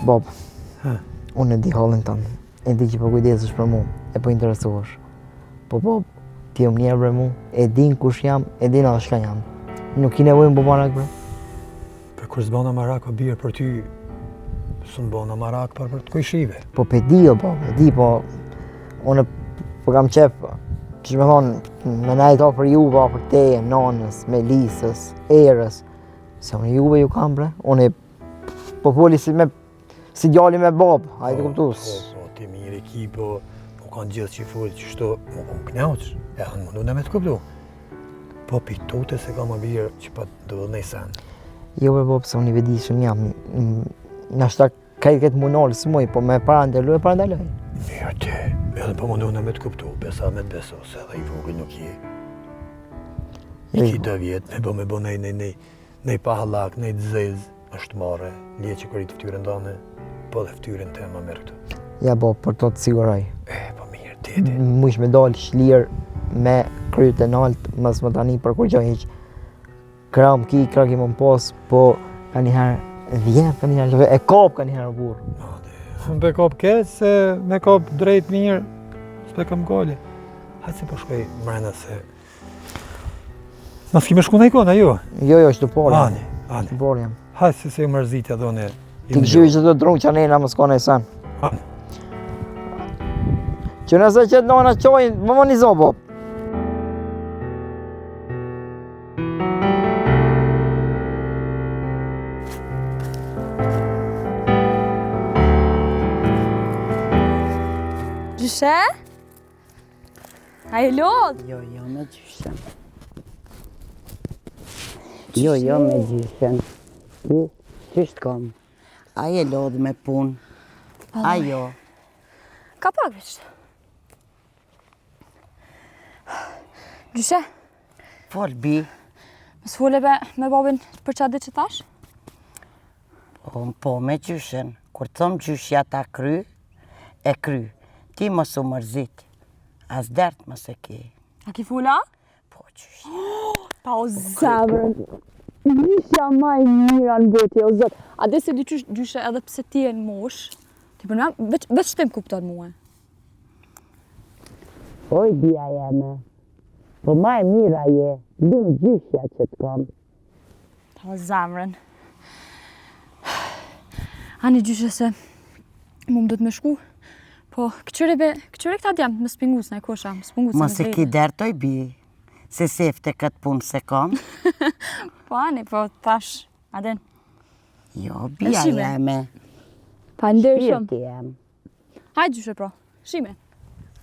Bob, unë e di hallin tënd, e di që po kujdesesh për mu, e po interesohesh. Po Bob, ti më njeh bre mu, e din kush jam, e din edhe çka jam. Nuk ki nevojë me bo marak bre. Për kur s'bona marak o bir për ty, s'un bona marak për për të kojshive. Po pe di o po, e di po, unë po kam qef, që me thonë, me nejt afër juve, afër teje, nonës, Melisës, Erës, se unë juve ju kam bre, unë po foli si me, si djali me babë, a je tu kuptu. Po, po, ti mirë e ki, po, po kanë gjithë që folë që shto, më kom knaqë, e anë mundu në me të kuptu. Po, pi tute se kam o bir që pa të dhe nej sen. Jo bre babë, se unë i vetëdijshëm jam, nashta krejt këtë m'u nalë s'muj, po me parandalu e parandaloj. Mirë ti, edhe po mundu në me të kuptu, besa me të besu, se edhe i vogël nuk je. I ki do vjetë, me bo me bo nej, nej, nej, nej pahallak, nej të zezë, është marre, lje që kërit ftyrën tane, po dhe ftyrën të ma merë këtu. Ja bo, për to të siguroj. E, po mirë, ti, ti. Mujsh me dalë shlirë me kryt e nalt, mos më tani për kurgjo hiq. Krah më ki, krah ki më pos, po ka njëherë vjen, ka njëherë e kap ka njëherë burrë. Më pe kap keq, se me kap drejt mirë, s'pe kam gole. Hajde se po shkoj mrena se Mos ki me shku në ikon, a jo? Jo, jo, është të porë. Ani, ani. Të porë jam. Hajde se se u mërzit edhe unë. Ti këshyri që të drunë që nena mos ka në sen. Ani. Që nëse që të nona qojnë, më më një zobo. Gjyshe? A je lodh? Jo, jo, me gjyshen. Jo, jo, me gjyshen. Ti, qysh të kom? A je lodh me punë? A jo? Ka pak veç. Gjyshe? Fol, bi. Mos fole be me babin për qatë ditë që thash? Po, po, me gjyshen. Kur të thom gjyshja ta kry, e kry. Ti mos u mërzit. As dert mos e ki. A ki fol a? Po, gjyshja. Pa o zemrën. Gjyshja ma e mira në botë, o zot. A dhe se di qysh gjyshe edhe pse ti je në mosh, ti për me, veç, veç ti më kupton mue. Oj, bija jeme. Po ma e mira je, lum gjyshja që të kom. O zemrën. Ani gjyshe se mu më do të me shku. Po, këqyre be, këqyre këta djemë, mos p'i nguc naj kush, mos p'i nguc. Mos e ki dert oj bi, se sefte këtë punë s'e kom. Po, ani, po, tash, a din. Jo, bija jeme. Faleminderit shumë. Shpirti jem. Hajde gjyshe pra, shihmi.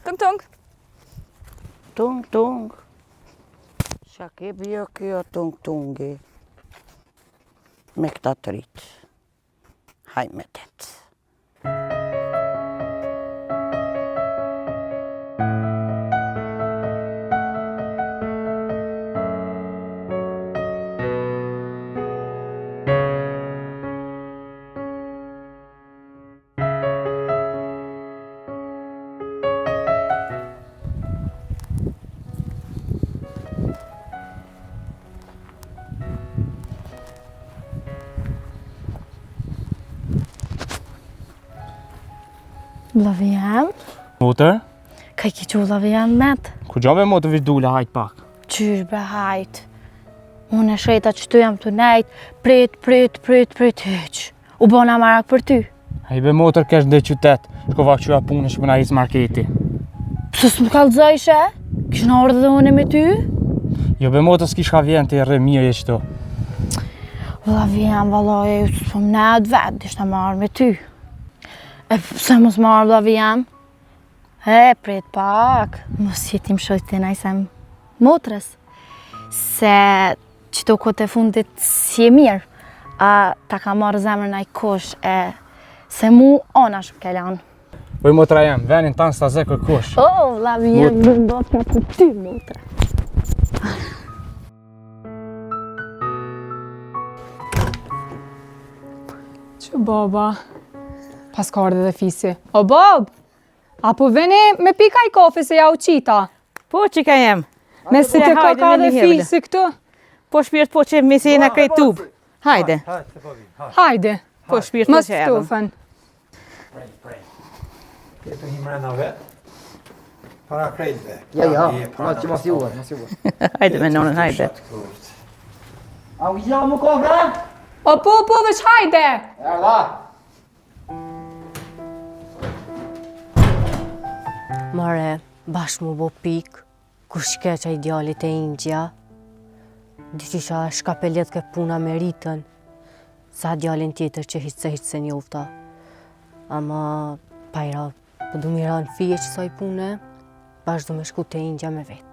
Tung tung. Tung tung. Qa ke bio kjo tung tungi? Me këta të rritë. Haj me tetë. Vllavi jem? Motër? Ka i ki qu vllavi jem met? Kurgjo be motër veç dula hajt pak? Qysh be hajt? Unë e shreta qëtu jam tu nejt, prit, prit, prit, prit, hiq. U bona marak për ty. Hej be motër kesh në qytet, shkova kqyra punën që po na ec marketi. Pse s'më kallzojshe? Kishna ardhë dhe unë me ty? Jo be motër s'kish ka vjen ti rri mirë je qëtu. Vllavi jem, vallaj, s'po më nejt vetë, deshta me ardhë me ty. E pse mos me ardhë vllavi jem? E, prit pak, mos je ti m'shojtë naj sen motrës, se qëto kohët e fundit s'je mirë, a ta ka marrë zemrën naj kush, e se mu anash më ke lanë. Oj motra jem, venin tanë s'ta zë kërkush. O, oh, vllavi jem, më ndo të për ty, motra. Që baba, paska ardhë dhe fisi. O bab, a po veni me pi kaj kafe se ja u qita? Po, që ka jem. Me si të ka ka dhe fisi këtu? Po shpirt po që me se jena krejt tub. Hajde. Hajde. Po shpirt po Mos që erdhëm. ftofen. Prej, prej. Ti të hi mrena vetë. Para krejtve. Ja, ja, ma që mos juve, mos juve. Hajde me nonën, hajde. A u gjë më kofe? O po, po, veç hajde! Erdha. Mare, bash m'u bo pikë, kush ke qaj djali te Inxhja, diqysh shka pe lidhke puna me Ritën, sa djalin tjetër që hiç se hiç s'e njofta. Ama, pa i ra, po du m'i ra në fije qësaj pune, bash du me shku te Inxhja me vetë.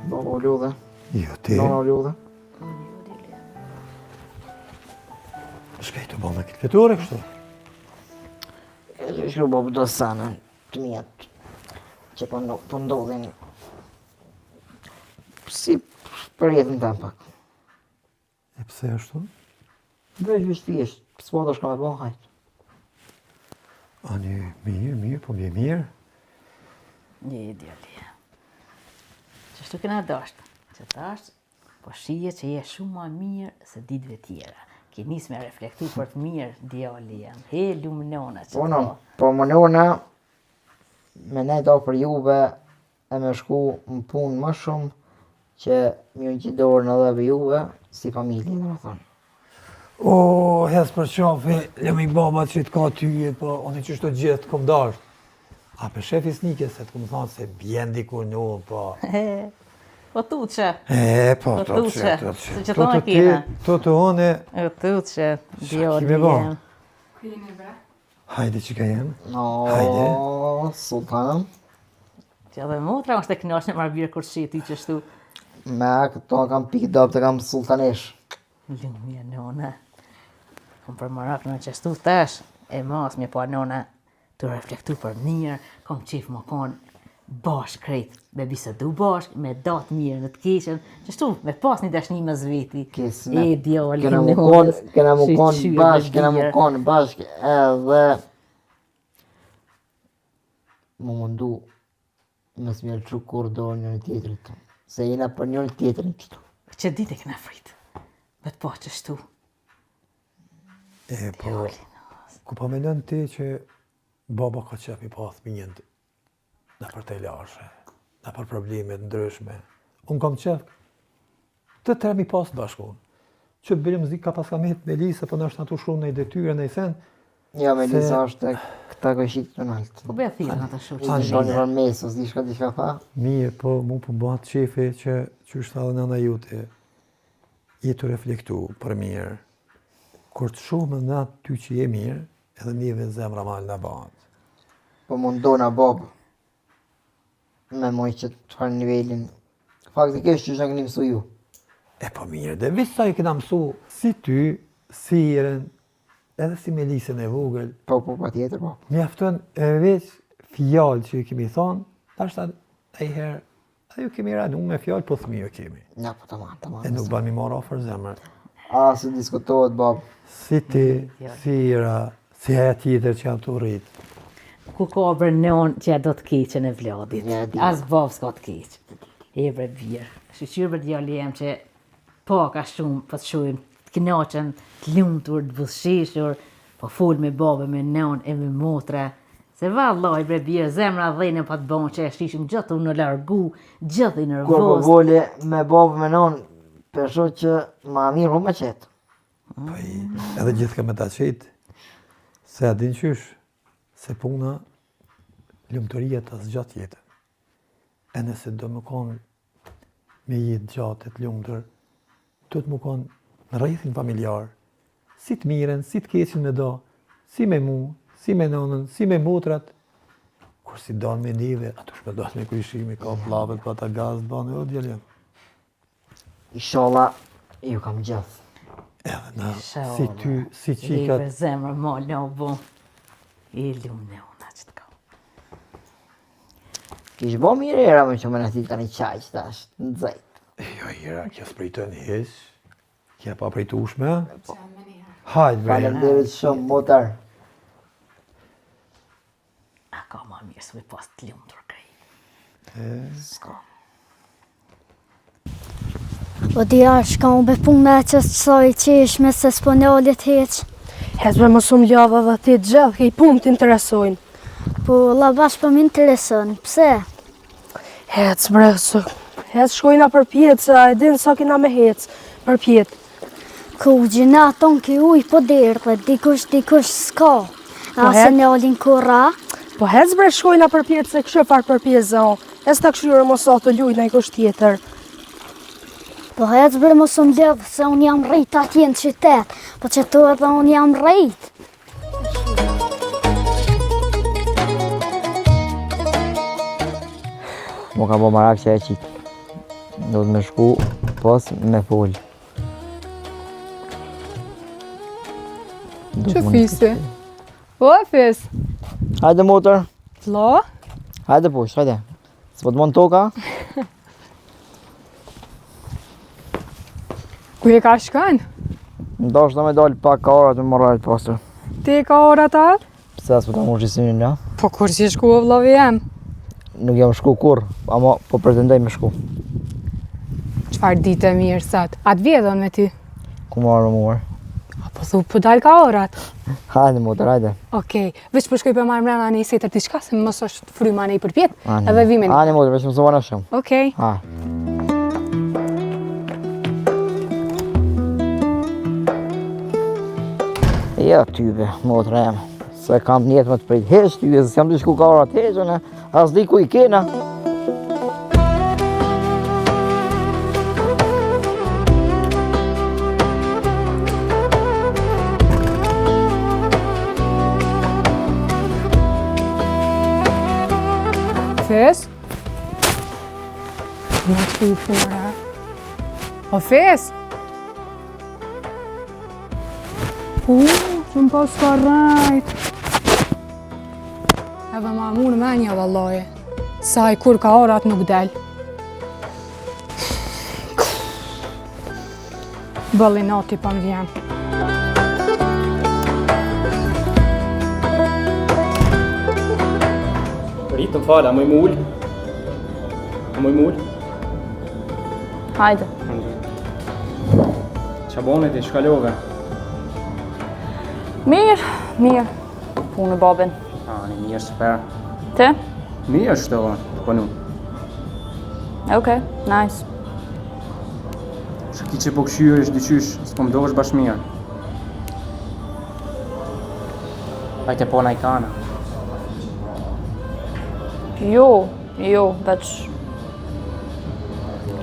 Baba u lodhe. Jo, ti. Nona u lodhe. Shka je tu bo me këtë fletore kështu? E shkru babë do sene të miat që po, po ndodhin si për jetën tem pak. E pse ashtu? Veç veç thjesht, s'po do shka me bo hajt. Ani, mirë, mirë, po mirë, mirë. Një djali. Qështu kena dasht? Që tash, po shije që je shumë ma mirë se ditëve tjera. Ke nis me reflektu për të mirë, djali jem. He, lumë nona që po. Po, po më nona, me nejt afër juve, e me shku në punë më shumë që me ju ngjitë dorën edhe për juve si familje, domethonë. O, hez për qafe, lemi baba që të ka tyje, po unë që shto gjithë të kom dasht. A për shefi snike se të kom thonë se bjen dikur në unë, po... Po tuqe. E, po, po tuqe, tuqe. Se që thonë kina. To të one... E, tuqe, djali jem. Ku jeni bre? Hajde që ka jem. No, Hajde. Sultan. Që edhe motra është e knaqne marrë birë kur sheti qështu. Me këto kam pikë dobët e kam sultanesh. Lumja nona. Kom për marak në qështu tash, e mas me pa nona të reflektu për mirë, kom qef me konë bashkë krejt, me bisedu bashkë, me da të mirën e të keqen, qështu, me pas një dashni mes veti. Kismet. E djali Kena mu kon, kena mu kon bashkë, kena mu kon bashkë edhe mu mundu mos me lëshu kurrë dorën njëri tjetrit, se jena për njëri tjetrin qëtu. Që ditë e kena frit, me të pa qështu. E, po, ku po menon ti që baba ka qef mi pa fëmijën nëpër telashe, nëpër probleme të ndryshme. Unë kam qef të tre mi pas bashkun. Që bile më zi ka pas ka met Melisa, po nështë aty shkru në i detyre, në i sen. Ja, Melisa është te këta kojshitë të naltë. Po bëja thirrën atë shoqë. Sa në një mesës, diçka, diçka tha. Mirë, po mu po bëhet qefi që që është edhe nëna jote, je tu reflektu për mirë. Kur të shohim na ty që je mirë, edhe neve zemra mal na bëhet. Po mundona babë me majt qët farë nivelin. Faktikisht që na keni mësu ju. E po mirë, dhe veç sa i kena mësu si ty, si Irën, edhe si Melisën e vogël. Po, po, pa tjetër, po. Mjafton e veç fjalë që i kemi thonë, tash ta ai herë A ju kemi ranu me fjalë, po thmi ju kemi. Ja, po tamam, tamam. E nuk ban mi marrë afër zemër. A, se diskutohet, bab. Si ti, si Ira, si aja tjetër që jam tu rritë. Ku ka bre nonë që ja do të keqen evladit. As babë s'ka të keqe. E bre birë. Shyqyr bre djali jem që pak a shumë po të shohim të knaqën, të lumtur, të buzëqeshur, po fol me babë, me nënë e me motra. Se vallahi bre bir, zemra dhenë pa të bon që e shishim gjithë unë largu, gjithë i nervoz. Kur po vole me babë me nënë, po shoh që ma mirë po më qetë. Po edhe gjithë ka me ta qetë, se a din qysh, se puna lumturia ta zgjat jetën. E nëse do me konë me jetë gjatë e të lumtur, duhet me konë në rrethin familjar, si të mirën, si të keqen me da, si me mu, si me nënën, si me motrat, kur s'i dan me neve, ato shme dan me kujshi, me ka pllavet, pa ta gaz, të banë, o djalë. Inshallah, ju kam gjithë. Edhe na, si ty, si qikat. E zemër, ma, në bo. E lumë në unë, që të ka. Kish bo mirë Era me që më në tani qaj tash, në zejt. Jo, Era, kjo s'priton hiç. Kjo e papritushme. Po. Hajde, bre. Faleminderit shumë, motër. A ka ma mirë se me pas të lumtur krejt. S'ka. O dja, shka unë be puna e që së qeshme se s'po nalet hiq. Hec bre mos u mlodh dhe ti gjithë, kej punë të interesojnë. Po, la bash po më intereson, pse? Hec bre, së... Hec shkojna përpjetë, se a e din sa kena me hec përpjetë. Ku gjina tonë ki ujë po derdhet, dikush dikush s'ka. Po A s'e nalin kurra? Po hec bre shkojna përpjetë, se këshë farë përpjetë zë o. Hec ta këshyrë mos o të lujt najkush tjetër. Po hec bre mos u mledh, se unë jam rrit atje në qytet, po qëtu edhe unë jam rrit. Mu ka bo marak që e qitë. Do të me shku pos me fol. Që fisi? O, fis? Hajde motër. Vlo? Hajde push, hajde. S'po të mon toka? Ku je ka shkën? Ndoshta me dalë pak ka ora të morrarit pasër. Ti ka ora ta? Pse s'po ta mushi synin, na? Po kur s'je shku o vllavi jem? Nuk jam shku kurr, ama po pretendoj me shku. Çfarë dite mirë sot? A të vjedhon me ty? Ku më arë muar? A po thu po dal ka orat? Hajde motër, hajde. Okej, veç po shkoj po marr mrena një setër diçka se mos është fryma ne përpjet, edhe vi me një. Hajde motër, veç mos u vono shumë. Okej. Ha. Jo, tybe, motra jem. Se kam njet me të prit hiç, tybe, se s'jam tu shku ka orat hiç, unë, as di ku i kena. Fes? Në të fora. O Fes? U, që më pas ka rajt. Edhe ma murë menja vallahi. Sa i kur ka orat nuk del. Bëlli nati pa më vjen. Ritë më falë, a muj m'u ul? A muj m'u ul? Hajde. Qa bone ti, ç'kalove? Mirë, mirë. Punë babin. A, një mirë, super. Ti? Mirë është të punu. Okej, nice. Që ki që po këshyrësh, diqysh, s'po më dokesh bash mirë. Hajte po na i kana. Jo, jo, veç...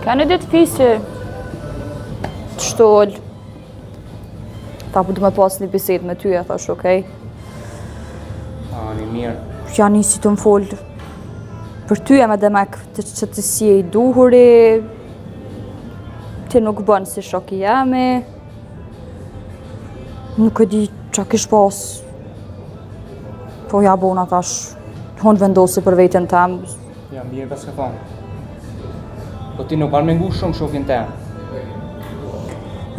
Ka një ditë fisi të shtol. Tha po du me pas një bisedë me ty, e thash, okej. A, një mirë. Ja nisi të më folë për ty e me demek të që ti s'je i duhuri, ti nuk bën si shok i jemi, nuk e di qa kish pas, po ja bona tash, unë vendosi për veten tem. Ja, mirë paske thonë. Po ti nuk ban me ngu shumë shokin tem.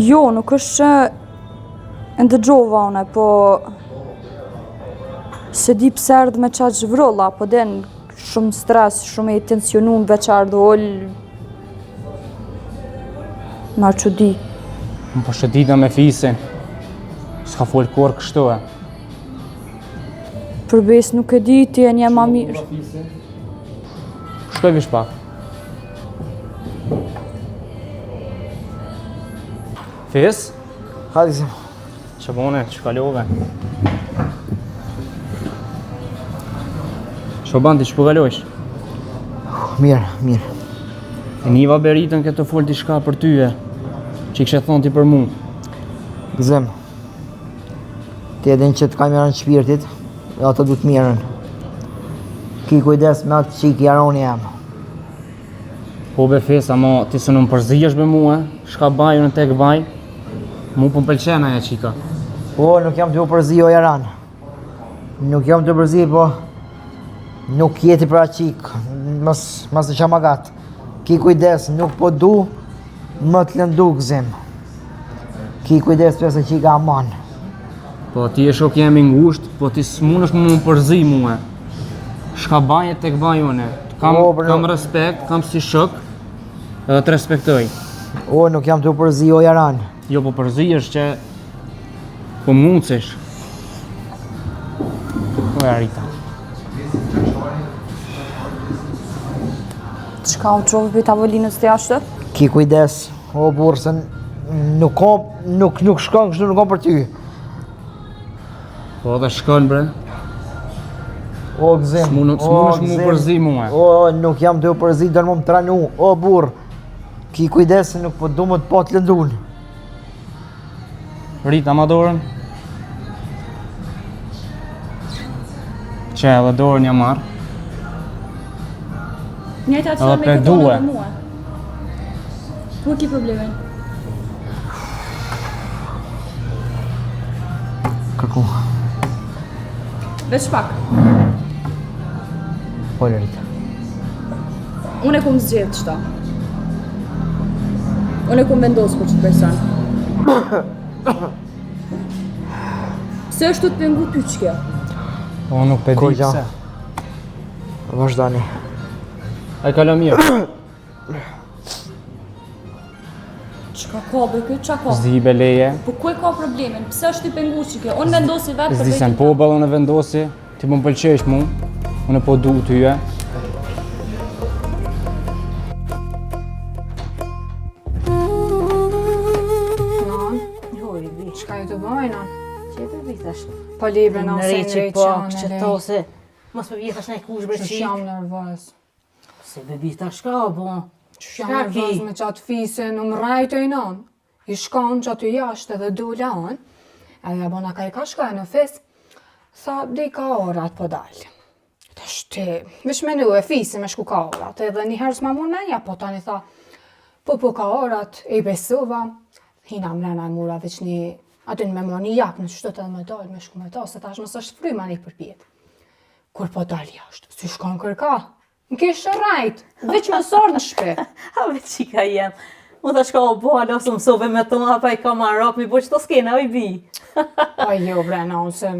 Jo, nuk është që e ndëgjova une, po s'e di pse erdh me qaq vrull, po din shumë stres, shumë i tensionum, veç erdh ul, ma çudi. Më po çudita me fisin, s'ka folë kurrë kështu e. Për besë nuk e di, ti e njeh ma mirë. Shkoj vish pak. Fis? Hajde, Që bone, që kalove? Që ban ti, që po kalojsh? Mirë, mirë. E niva Beritën këtë të folë diçka për tyje, që i kishe thonë ti për mu. Gëzim, ti e din që të kam jaran shpirtit, dhe atë du të mirën. Ki kujdes me atë çikë jaroni jam. Po be Fis, ama ti s'un më përzihesh be mua, shka baj unë tek baj. Mu po më pëlqen ajo çika. Po, nuk jam tu u përzi o jaran. Nuk jam tu u përzi, po nuk je ti për atë çikë. mos, mos e qa gat. Ki kujdes, nuk po du me të lëndu Gëzim. Ki kujdes për se qika aman. Po ti je shok jem i ngusht, po ti s'munësh me m'u përzi mue. Shka baj e tek baj une. Kam, o, bro. kam respekt, kam si shok, edhe të respektoj. O, nuk jam tu përzi, o jaran. Jo, po përzihesh që po muncesh. O Rita. Çka u çove prej tavolinës të jashtë? Ki kujdes, o burrë, se nuk ka, nuk, nuk shkon kështu nuk ka për ty. Po dhe shkon bre. O Gëzim, S'mun s'munesh m'u përzi mua. O, nuk jam tu u përzi, don me më tranu. O burrë, ki kujdes se nuk po du me të pa të lëndun. Rita ma dorën. Që edhe dorën ja marr. Njëjta që me këtë dorën me mua. Ku ki problemin? Kërku. Veç pak. Po, Rita. Unë e kum zgjedh qëta. Unë e kum vendos për qëtë person. Pse është tu të pengu ty qëkjo? Po, nuk pe di pse. Vazhdoni. Ai kalon mirë. Çka ka bre ky, çka ka? S'di be leje. Po ku e ka problemin? Pse është tu pengu qikjo? Unë vendosi vetë për S'di sen po bë unë vendosi, ti po më pëlqesh mu, unë po du tyje. Non, çka je tu bajnë? Që e për tash? Po libre në ose në po, që to se mos më vje tash në kush bre çik. Jam nervoz. Se bebi ta shka o bo? Qysh jam nervoz me qatë fisin, më rrejtë e i non. I shkon që aty jashtë edhe dula unë, edhe ja bona ka i ka shka e në fis, tha, di ka orat po dalë. Tash ti, veç menu e fisi me shku ka orat, edhe një herë s'ma mur menja, po tani tha, po po ka orat, e i besova, hina mrena e mura veç një, aty në me marrë një jakë në qytet edhe me dalë, me shku me ta, se tash mos është fryma një përpjetë. Kur po dal jashtë, si shkon kërka, më kish rrejt, veç me sorë në shpi. A ve qika jem, mu ta shka o bo, alo, së mësove me tonë, pa i ka marok, mi bo që të skena, oj bi. Pa jo, bre, në, se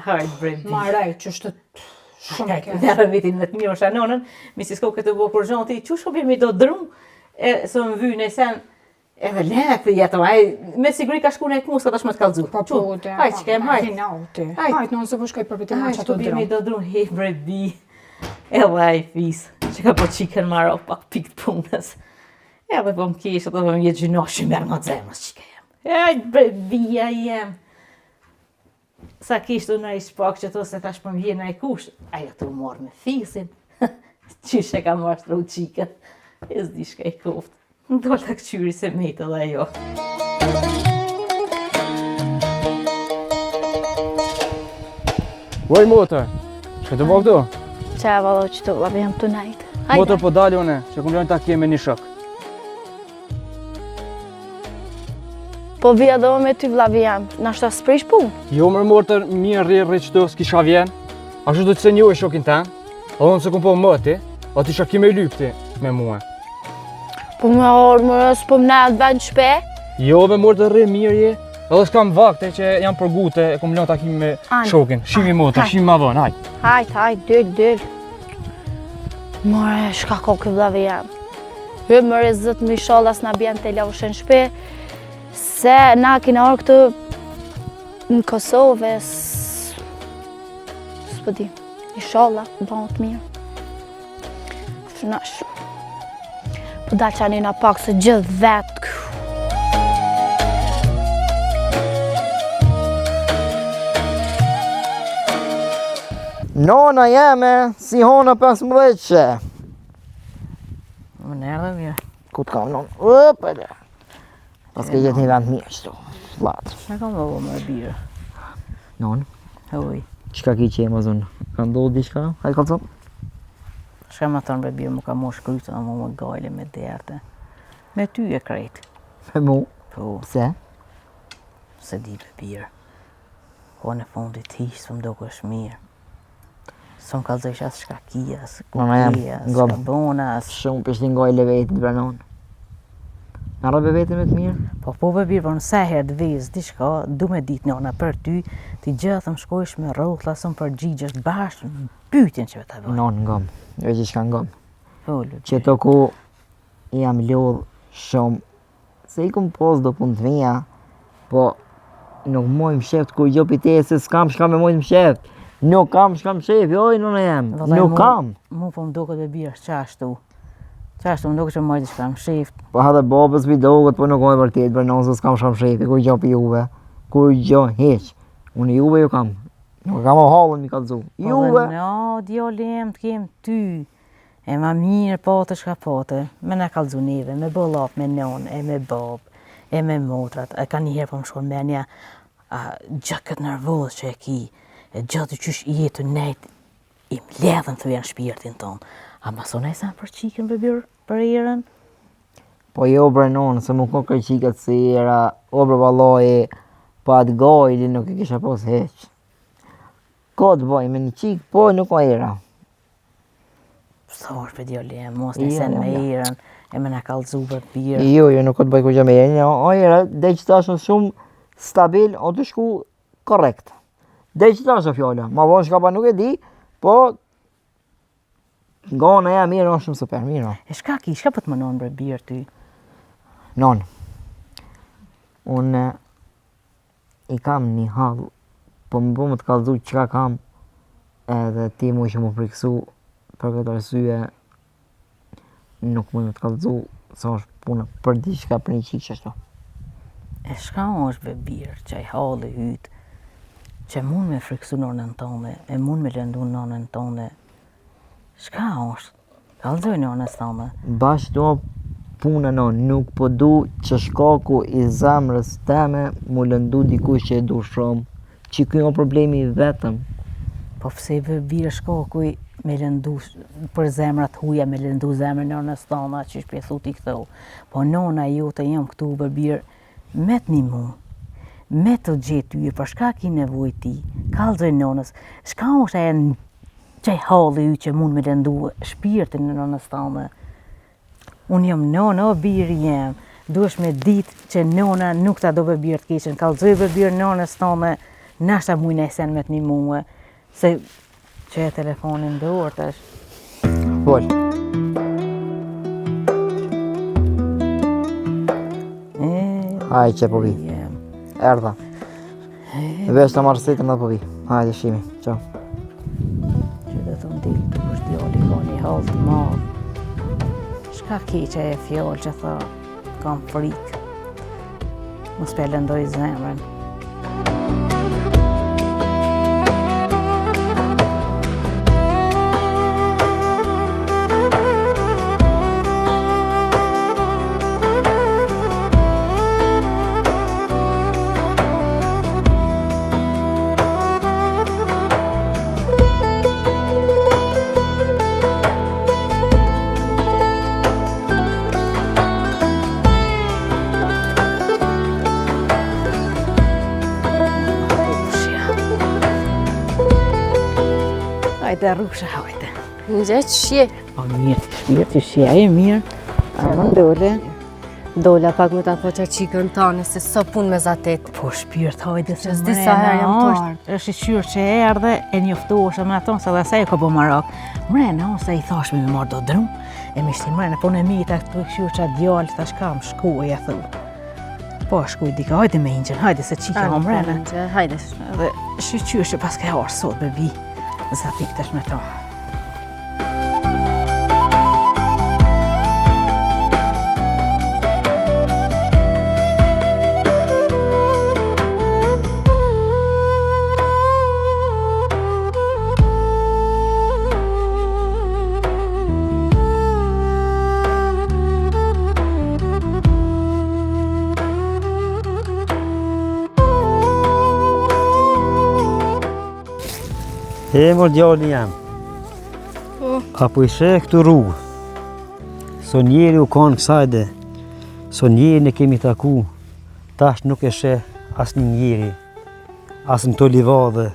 Hajt, bre, bi. ma rrejt, që është shumë ke. Nërë vitin me të mirë, është anonën, mi si s'ko këtë bo kur gjanti, qysh o bi mi do dru, e së më vy në sen, Edhe le të jetë, ai me siguri ka shku në ekmu, s'ka tash me të kallzu. Po po, te. Hajt, çkem, hajt. Hajt, hajt, në se po shkoj për vetë ma çato dru. Hajt, do dru, he bre bi. Edhe ai fis, që ka po çikën marrë pak pikë të punës. Edhe po më kish, edhe po më jetë gjynoshi merr nga zemrës çika jem. Hajt bre bija jem. Sa kishtë unë ish pak që to se tash po më vjen ai kush, ajo tu marrë me fisin. Qysh e ka mashtru çikën. E s'di shka i koftë. Do ta këqyri se mejtë edhe ajo. Oj motër, çka tu bo këtu? Qa e valla që të vlla, jam tu nejtë. Motër po dali une, që kum lënë takim me një shok. Po vija dhe me ty vllavi jem, nashta s'prish punë. Jo mër motër, mirë rri rri qëtu, s'kisha vjen. Ashtu do të se njoh shokin tem, edhe unë s'e kum pa moti, a ti çka ki me lyp ti me mua. Po me orë, më s'po më nejtë vetë në shpe. Jo me motër rri mirë je, edhe s'kam vakte që jam për gute, e kum lënë takim me shokin. Shihmi motër, shihmi ma vonë, hajt. Hajt, hajt, dyl, dyl. More, shka ka ky vllavi jem. Hë more zot më ishalla s'na bjen telashe në shpi, se na kina ardhë këtu në Kosovë, s'po di, ishalla, bëhet mirë. Shnash. Po dal që një pak se gjithë vetë. Nona jeme, si hona 15 që. Më nërë mirë. Ku të kam nonë? Upa, dhe. Pas ke gjetë një vend mirë qëtu. Flatë. Në kam më më birë. Nonë? Oj. Qka ki që e më zonë? Ka ndodhë diçka? Hajde kallzo? Shka më thonë bre birë, më ka mosh krytë, më më gajle me derte. Me ty e krejt. Me mu? Po. Pse? Se di bre birë. Po në fundit hiq, s'më dokesh mirë. S'më kallzojsh as shka ki, as ku ki, as shka bona, as... Shumë për shtë ngoj levetit, bre nonë. Në rëbe vetë me të mirë? Po, po, be bir, po në sa herë të vezë, diçka, du me ditë nona për ty, ti gjithë më shkojsh me rrotla, s'më përgjigjesh bash në pytjen që ta bëj. Nonë, ngom, jo që shka ngom. Po, Që të ku jam lodhë shumë Se i kom pos do punë të mija, po nuk muj msheft kurgjo pi teje se s'kam shka me mujt msheft. Nuk kam shka mshef, joj nënë jem, nuk kam. Mu po më duket be bir, qashtu. Qashtu më duket që mujt shka msheft. Po edhe babës p'i duket, po nuk o e vërtet, për nënë se s'kam shka mshef, kurgjo pi juve. Kurgjo hiq. Unë juve ju kam. Nuk kam o hallin mi kallzu. Po juve. Po dhe no, djali jem të kem ty. E ma mirë pate shka pate, me na kallzu neve, me bo llaf me nonë, e me babë, e me motrat, e ka njëherë po më shkon menja, a, gjithë këtë nervoz që e ki, e gjithë qysh je tu nejt, i mledhën thuja në shpirtin tonë, a mos o naj sen për qikën be bir, për Erën? Po jo bre nonë, se mu kon krejt qikat si Era, o bre vallahi, pa atë gajle nuk e kisha pos hiq. Ka të boj me një qikë, po nuk o Era. Sa është për djali e mos një sen me Erën, e me na kallzu be bir. Jo, jo, nuk ka të bëj kurgjë me Erën, jo, o Era, deri që tash është shumë stabil, o tu shku korrekt. Deri që tash është fjala, ma vonë shka pa nuk e di, po nga ana ja mirë, është shumë super, mirë. E shka ki, shka po të mënon bre bir ty? Non, unë I kam një hall, po më bo me të kallzu çka kam, edhe ti mujshe m'u friksu, për këtë arsye nuk muj me të kallzu, se është puna për diçka për një qikë qashtu. E shka është be bir, qaj halli yt, që mund me friksu nonën tone, e mund me lëndu nonën tone, shka është? Kallzoj nonës tone. Bash do puna non, nuk po du që shkaku i zemrës teme mu lëndu dikush që e du shumë. Që ky o problemi i vetëm. Po pse be bir shkaku i me lëndu për zemrat huja me lëndu zemrën nonës tone, qysh po e thu ti këto. Po nona jote jam këtu be bir me të nimu, me të gjetë ty, për shka ki nevojë ti, kallzoj nonës, shka është e Qaj halli yt që mund me lëndu shpirtin e nënës tame. Unë jam nënë, o biri jem. Duhesh me ditë që nëna nuk ta do be bir të keqen. Kallzoj be bir nënës tame, nashta muj naj sen me të nimue. Se që e telefonin dorë tash. Fol. Hajde që po vi. Erdha. Veç të marrë sitën dhe po vi. Hajde, shihmi. Ćao. Që dhe të ndilë të është djali, ka një hall të madh. Shka ki që e fjallë që tha, kam frikë. Mos pe lëndoj zemrën. Hajde, Rrusha, hajde. Në gjë që shje. Po mirë, mirë që shje, e mirë. A më dole? Dola pak me ta pa qatë qikën tane, se s'o punë me zatet. Po shpirt, hajde se s'di sa herë jam poshtë. Është shyqyr që erdhe, e njoftosh me aton, se dhe se e ka bo marak. Mrena, ose i thash me me marrë do dru, e me shti mrena, po në mita këtu e kqyrë qatë djalë, thash kam shku e ja thu. Po shku i dika, hajde me ingjën, hajde se qika o mrena. Hajde. Dhe shyqyr që paske ardhë sot, bebi, zatik tash me to. E mor djali jem. Po. A po i sheh këto rrugë? Sa njeri u konë kësajde, sa njeri ne kemi taku, tash nuk e sheh asnjë njeri, as në këto livadhe.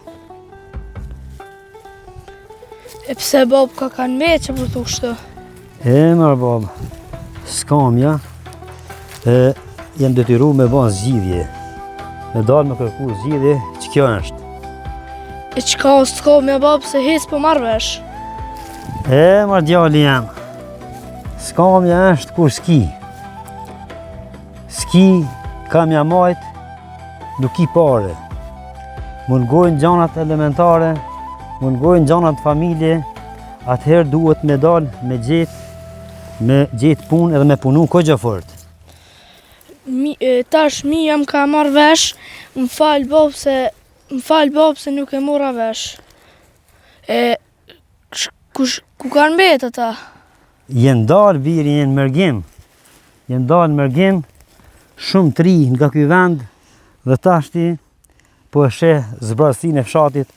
E pse babë ka kanë me që po thu kështu? E mër babë, skamja, e jam detyru me ba zgjidhje. Me dalë me kërku zgjidhje, që kjo është? E çka është skamja babë se hiç s'po marr vesh? E mër djali jem, skamja është kur s'ki. S'ki, ka m'ja majt, nuk ki pare. Mungojnë gjanat elementare, mungojnë gjanat n'familje, atëherë duhet me dal, me gjetë, me gjetë punë edhe me punu kogja fort. Mi, e, tash mi jam ka marrë vesh, më fal babë se, më fal babë se nuk e mora vesh. E, kush, ku kanë mbet ata? Jenë dalë biri, jenë mërgim, jenë dalë mërgim, shumë të ri nga ky vend dhe tashti po e sheh zbrazësinë e fshatit,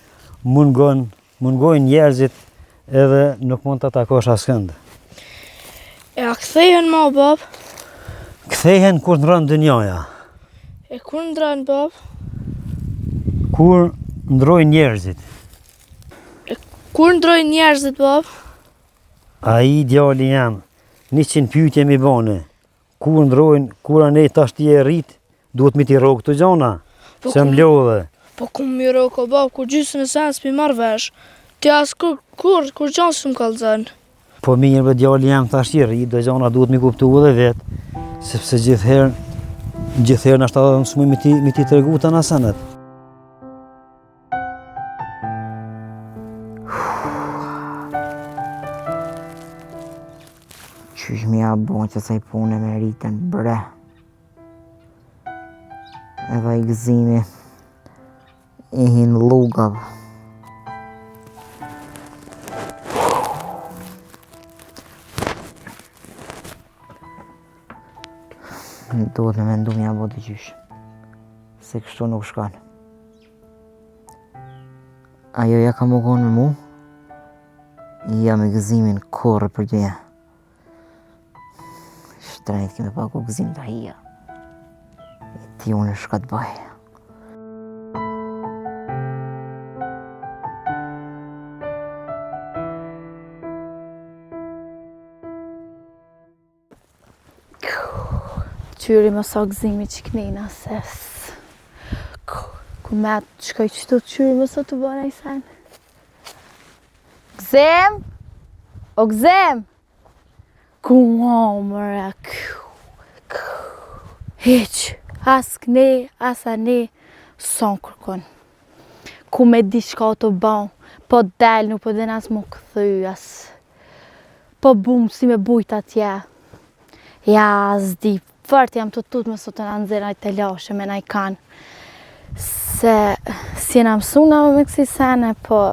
mungon, mungojnë njerëzit edhe nuk mund të takosh askënd. E a kthehen ma, babë? Kthehen kur ndrron dynjaja. E kur ndrron, babë? Kur ndrojnë njerëzit. E kur ndrojnë njerëzit, babë? Ai djali jem, 100 pyetje m'i bone. Kur ndrojnë, kur anej tash ti je rrit, duhet me t'i rrok këto gjana, po se më lodhe. Po ku m'i rrok o babë, kur gjysën e senit s'pi marr vesh. Ti as kur, kur, kurgja s'më kallzon. Po mirë be djali jem tash je rrit, do gjana duhet m'i kuptu edhe vetë, sepse gjithherë, gjithherë nashta edhe s'muj me t'i, me t'i tregu tana senet. Qysh me ja bo qësaj pune me Ritën bre. Edhe ai Gëzimi i hin llugave. Duhet me mendu me ja bo diqysh. Se kështu nuk shkon. Ajo ja ka me konë me mu, ja me Gëzimin kurrë për dje. Shtrejt ke me pagu Gëzim Dahia. E ti unë shka të bëj. Qyri mos o Gëzimi që kënina se ku me atë shkoj qëtu qyri mos o tu bo naj sen. Gëzim! O Gëzim! Ku o mëre, Hiq, as këne, as anej, s'o kërkun. Ku me di çka tu bo, po del, nuk po din as m'u kthy, as Po bum si me bujt atje. Ja, s'di, fort jam tu tut mos o tu na nxjerr naj telashe me naj kan. Se s'jena mësu na me kësi sene, po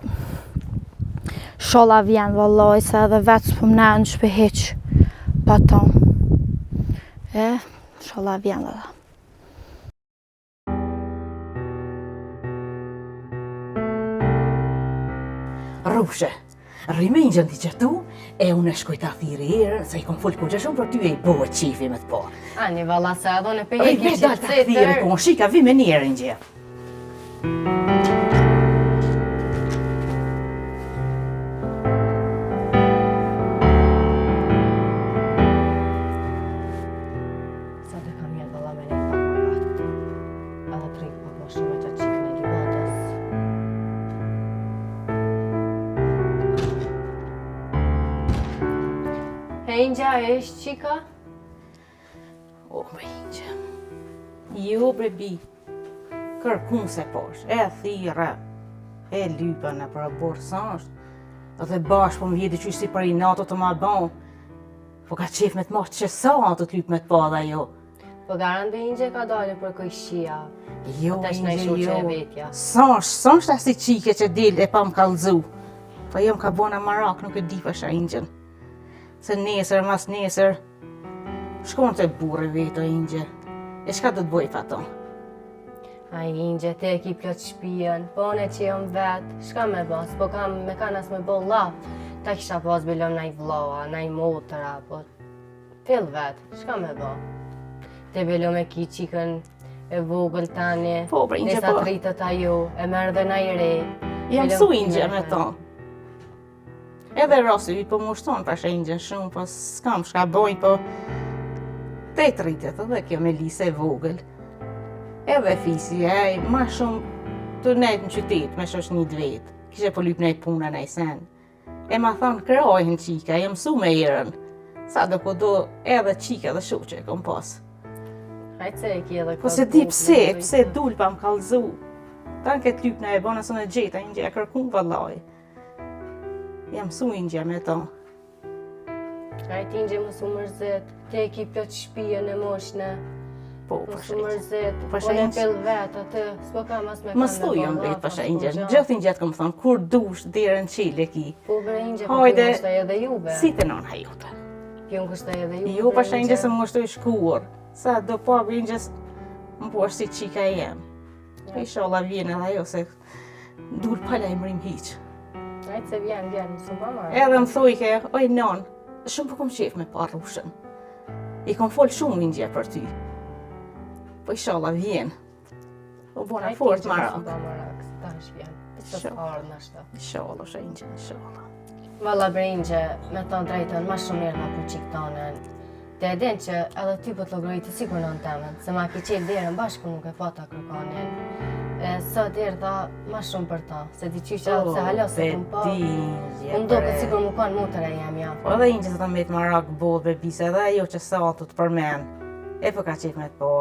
sholla vjen vallaj, se edhe vetë s'po m'nen në shpi hiq pa to. E, sholla vjen valla. Rrushe, rri me Inxhën ti qëtu, e unë e shkoj ta thirri Erën, se i kom folë kurgja shumë për ty e i bëhet qefi me të pa. Ani, valla se edhe unë e pe Rri, veç dal ta thirri, po unë shika, vi me njerën gjë. Sa të kam jetë valla me nejtë pak ma vetë. Edhe të rikë pak ma shumë me qatë qikën e Livatës. He Inxha, e është qika? O, bre Inxha. Jo, bre bi. Kërkun s'e pash, e thirra, e lypa nëpër oborr s'është. Dhe bash po më vjen diqysh si për inat tu ma bon. Po ka qef me të marrë që sa të të lypë me të pa dhe jo. Po garant be Inxhe ka dalë për kojshia. Jo, po tash Inxhe, jo. E vetja. S'është, s'është asi qike që dil e pa më kallëzu. Po jo më ka bona marak, nuk e di pasha Inxhen. Se nesër, mas nesër, shkon te burri vet o Inxhe. E çka do të boj pa to? Ai Inxhe, ti e ki plot shpijën, po unë që jam vetë, shka me ba, s'po kam me kanë as me bo llaf, ta kisha pas bile naj vlla, naj motra, po fill vetë, shka me ba. Ti bile me ki qikën e vogël tani, po, bre, Inxhe, nesa po. të rritet ajo, e merr dhe naj re. Jam bile su më Inxhe me to. Edhe rasti po më ushton pasha Inxhën shumë, po s'kam shka boj, po te të rritet edhe kjo Melisa e vogël. Edhe fisi, e, ma shumë të nejtë në qytet me shoqni të vet. Kishe po lyp nej puna nej sen. E ma thonë, krojnë qika, jam mësu me Erën. Sa do po do edhe qika dhe shoqe e kom pas. Hajtë se e ki edhe Po s'e di pse, pse dul pa më kallzu. Tanë këtë lypë në e bona s'e gjeta, Inxhja kërkun vallaj. Jam mësu Inxhja me to. Hajtë Inxhe mos u mërzit, te e ki plot shpijën e moshne. Po, mos u mërzit, po në pell vetë atë, s'po kam as me Mos thuj jam vetë pasha Inxhe, gjithë Inxhe të kom thonë, kur dush derën çelë e ki. Po bre Inxhe, po ju ngushtoj edhe juve. Si të nona jote. Ju ngushtoj edhe juve. Jo pasha Inxhe se më ngushtoj shkur. Sa do po Inxhe, më po është si qika e jem. Po ishalla vjen edhe ajo se dul pa lajmërim hiq. Hajtë se vjen, vjen, mos u bë marak. Edhe më thojke, oj non, shumë po kom qef me pa Rrushën. I kom fol shumë Inxhe për ty. Po ishalla vjen. U bona fort marak. Mos u bë marak, se tash vjen. Pse të ardhë në shto. Ishalla, osha Inxhe, ishalla. Valla bre Inxhe, me thonë drejtën, ma shumë mirë na për qikë tonën. Ti e din që edhe ty po të llogariti sikur nënë temen, se ma ki qelë derën bashkë kur nuk e pata kërkanin. E sot erdha ma shumë për ta, se di qysh edhe pse hala s'e kom pa. Më doket sikur me kanë motër e jemja. Po edhe Inxhe s'të met marak boll be bisa edhe ajo që sa të të përmen. E po ka qef me të po.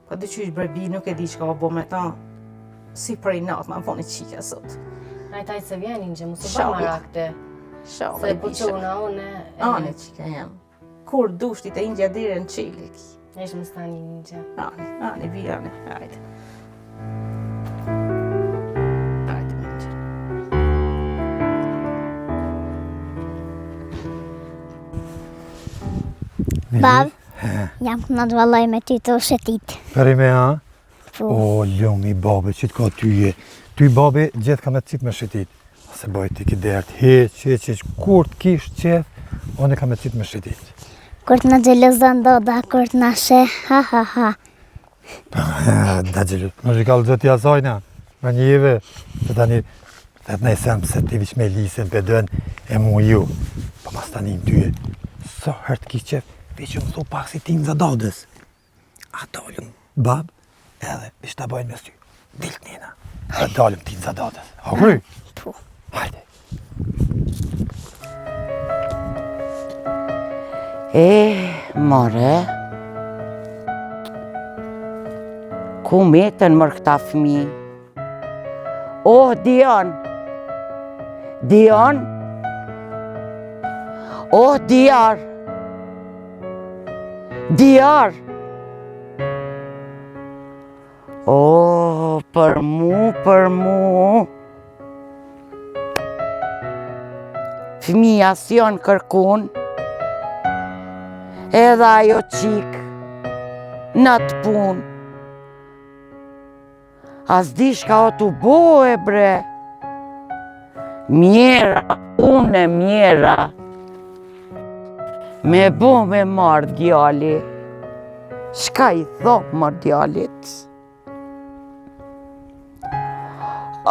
Po di qysh bre bi, nuk e di çka u bo me ta. Si prej natë, ma boni qika sot. Hajt hajt se vjen Inxhe, mos u bë marak ti. Se po çuna unë. Ani qika jem. Kur dush ti te Inxhja derën çelë e ki. Nesh më stani Inxhe. Ani, ani, bi, ani, hajde. Hajde, Inxhe. Bab, jam kënaq vallaj me ty tu shetit. Për i me, ha? Po. O, lumi, babe, që të ka tyje. Ty, babe, gjithë ka me të qitë me shetit. Se bëj ti ki dert, hiq, hiq, hiq, kur të kish qef, unë kam me të qitë me shetit. Kur të na xhelozon doda, kur të na sheh, ha ha ha. Da xheloz, më shikal zoti asajna, më njeve, se tani, dhe të nejsem se ti veç me Lisën pe dën, e mu ju, po mas tani në tyje, sa herë të kish qef, veç më thu pak si tinza dadës. A dalim, bab, edhe veç ta bajnë me sy. Dil të njena, edhe dalim tinza dadës. A kry? Po. Hajde. E, more, ku metën mër këta fmi? Oh, Dion! Dion! Oh, Diar! Diar! Oh, për mu, për mu! Fëmija s'jon kërkun, edhe ajo qikë, në atë punë. A s'di shka o tu bo e bre. Mjera, unë e mjera. Me bo me marrë djali. Shka i thom mër djalit?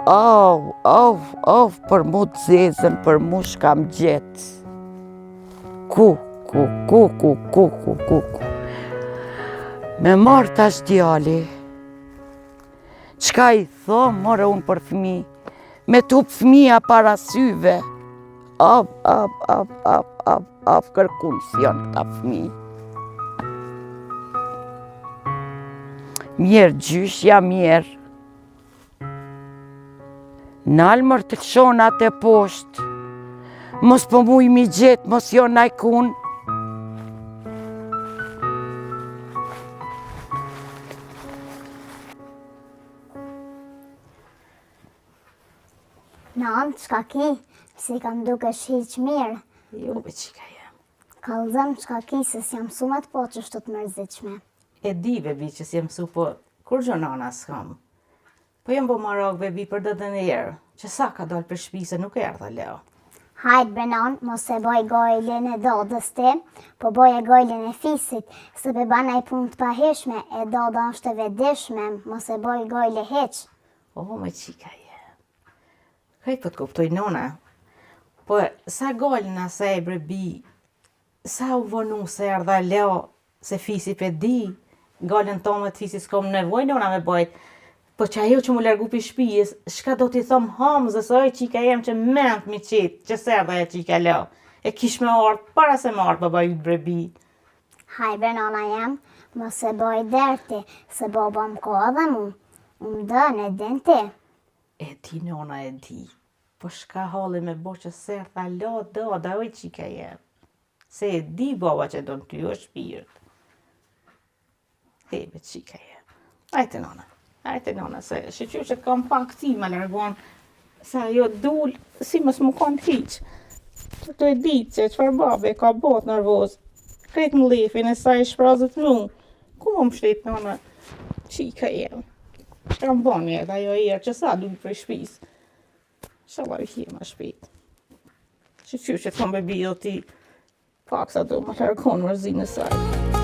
Au, au, au, për mu të zezën, për mu shka më gjetë. Ku, ku, ku, ku, ku, ku, ku, ku. Me marrë tash djali. Çka i thom, more unë për fëmi? Me t'hup fëmija para syve. Av, av, av, av, av, av, kërkun s'janë këta fëmi. Mjerë gjyshja, mjerë. Nal mër të lëshon atë poshtë. Mos po muj m'i gjetë, mos jo najkun. Nanë, çka ki? S'kam dukesh hiq mirë. Jo, be qika jem. Kallzëm, çka ki, se s'jam mësu me të pa qështu të mërzitshme. E di, bebi, që s'je mësu, po kurgjo nana s'kam. Po jam bo marak, bebi, për dodën Erë, që sa ka dalë prej shpise nuk erdh hala. Hajt bre nanë, mos e boj gajlen e dodës ti, po boje gajlen e fisit, se pe ban naj punë të pahijshme, e doda është e vetëdijshme, mos e boj gajle hiq. O, me qika jem. Krejt po të kuptoj nona. Po, sa gajlen asaj bre bi, sa u vonu s'erdh hala, se fisi pe di, gajlen tone të fisit s'kom nevoj nona me bajt, po që ajo që mu largu pi shpijës, shka do t'i thom Hamzës, oj qika jem që ment mi qitë, që s'erdh ajo qika hala, e kish me ardhë, para se me ardhë baba yt bre bi. Haj bre nona jem, mos e boj dert ti, se baba më ka edhe mu, më don e din ti. E di nona e di, po shka halli me bo që s'erdh hala dada, oj qika jem. Se e di baba që don ty, o shpirt. He, be qika jem. Ajte nona, ajte nona, se shyqyr që të kam pak ti ma largon, se ajo dul, si mos më konë hiq. Që të e di që çfarë babe ka bot nervoz. Krejt mllefin e saj shprazët mu. Ku më mshtet nona, qika jem. Shka më boni edhe ajo erë që sa dul prej shpis. Inshallah i hje ma shpejt. Shyqyr që të kam bebi dhe ti, pak sa do më largon mërzinë e saj.